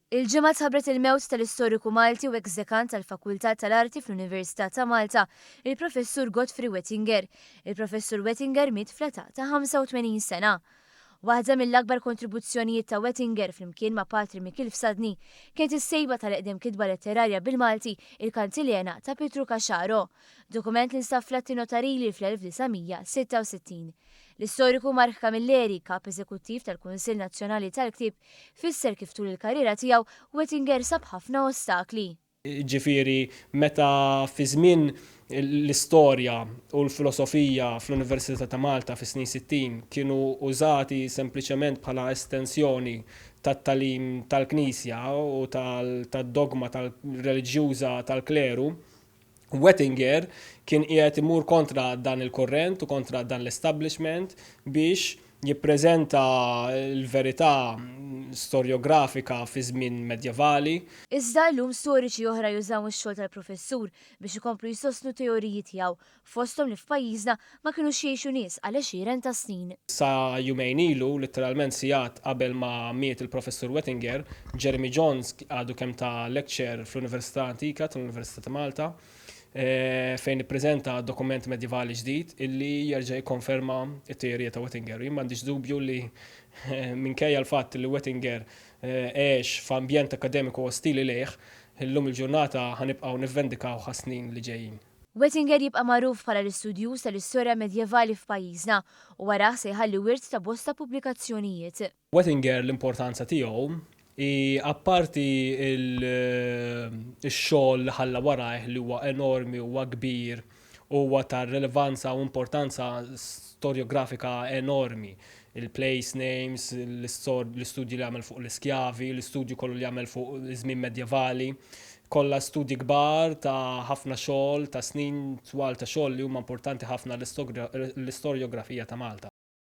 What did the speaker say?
Il-Ġimgħa tħabbret il-mewt tal-istoriku Malti u eks-dekan tal-Fakultà tal-Arti fl-Università ta' Malta, il-Professur Godfrey Wettinger. Il-Professur Wettinger miet fl-età ta' 85 sena. Waħda mill-akbar kontribuzzjonijiet ta' Wettinger flimkien ma' Patri Mikiel Fsadni kienet is-sejba tal-eqdem kitba letterarja bil-Malti, il-Kantilena ta' Pietru Caxaro, dokument li nstab fl-atti notarili fl-1966. L-istoriku Mark Camilleri, Kap Eżekuttiv tal-Kunsill Nazzjonali tal-Ktieb, fisser kif tul il-karriera tiegħu Wettinger sab ħafna ostakli. Jiġifieri meta fi żmien l-istorja u l-filosofija fl-Università ta' Malta fis-snin 60 kienu użati sempliċement bħala estensjoni tat-tagħlim tal-Knisja u tad-dogma reliġjuża tal-kleru, Wettinger kien qiegħed imur kontra dan il-kurrent u kontra dan l-establishment biex jippreżenta l-verità storjografika fi żmien medjevali. Iżda llum storiċi oħra jużaw ix-xogħol tal-Professur biex ikomplu jsostnu teoriji tiegħu, fosthom li f'pajjiżna ma kinux jgħixu nies għal għexieren ta' snin. Sa jumejn ilu, litteralment sigħat qabel ma miet il-Professur Wettinger, Jeremy Johns għadu kemm ta lecture fl-Università Antika tal-Università ta' Malta fejn ippreżenta dokument medjevali ġdid illi jerġa' jikkonferma t-teorija ta' Wettinger. Jien m'għandix dubju li minkejja l-fatt li Wettinger għex f'ambjent akkademiku ostili lejh, illum il-ġurnata ħa nibqgħu nivvendikawh għas-snin li ġejjin. Wettinger jibqa' magħruf bħala l-istudjuż tal-istorja medjevali f'pajjiżna u warah se jħalli wirt ta' bosta pubblikazzjonijiet. Wettinger l-importanza tiegħu hi apparti x-xogħol li ħalla warajh li huwa enormi, huwa kbir, huwa ta' relevanza u importanza storjografika enormi. Il-place names, l-istudji li għamel fuq l-iskjavi, l-istudju kollu li għamel fuq iż-żmien medjevali, kollha studji kbar ta' ħafna xogħol, ta' snin twal ta' xogħol li huma importanti ħafna l-istorjografija ta' Malta.